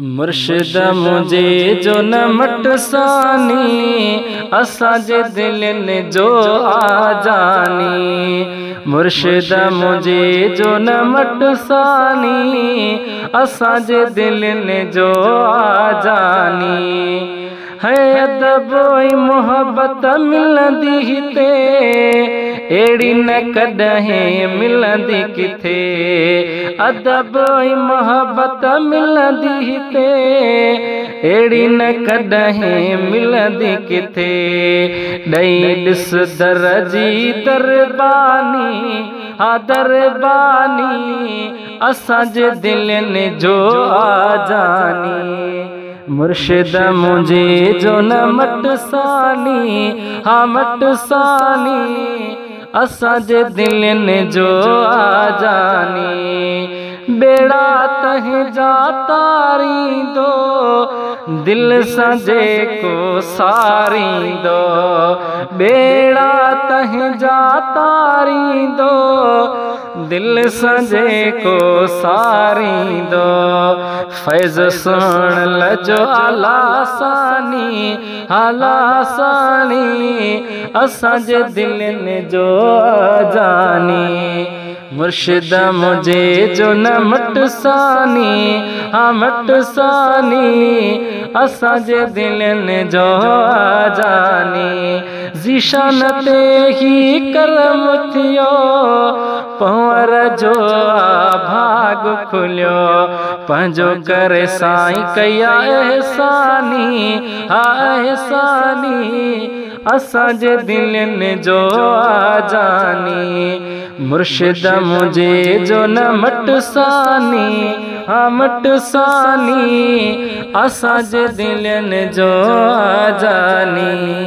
मुर्शिद मुंहिंजे जो न मट सानी, असांजे दिलनि जो आ जानी। मुर्शिद मुंहिंजे जो न मट सानी, असांजे दिलनि जो आ जानी। है अदब ऐं मोहबत मिलंदी हिते, अहिड़ी न कॾहिं मिलंदी किथे। अदब ऐं मोहबत मिलंदी हिते, अहिड़ी न कॾहिं मिलंदी किथे। ॾेई ॾिस दर जी दरबानी, हा दरबानी, असांजे दिलनि जो आ जानी। मुर्शिद मुंहिंजे जो न मट सानी, हा मट सानी, असांजे दिलनि जो आ जानी। बेड़ा तंहिंजा तारींदो, दिल सां जेको सारींदो। बेड़ा तंहिंजा तारींदो, दिल सां जेको सारींदो। फैज़ सुण लजो आला सानी, आला सानी, असांजे दिलनि जो जानी। मुर्शिद मुंहिंजे जो न मट सानी, हा मट सानी, असांजे दिलनि जो जानी। ज़ीशान ते ही करम थियो, पंवर जो भाग खुलियो। पंहिंजो करे साईं कया एहसानी, हा एहसानी, असांजे दिलनि जो जानी। मुर्शिद मुंहिंजे जो न मट सानी, हा मट सानी, असांजे दिलनि जो जानी।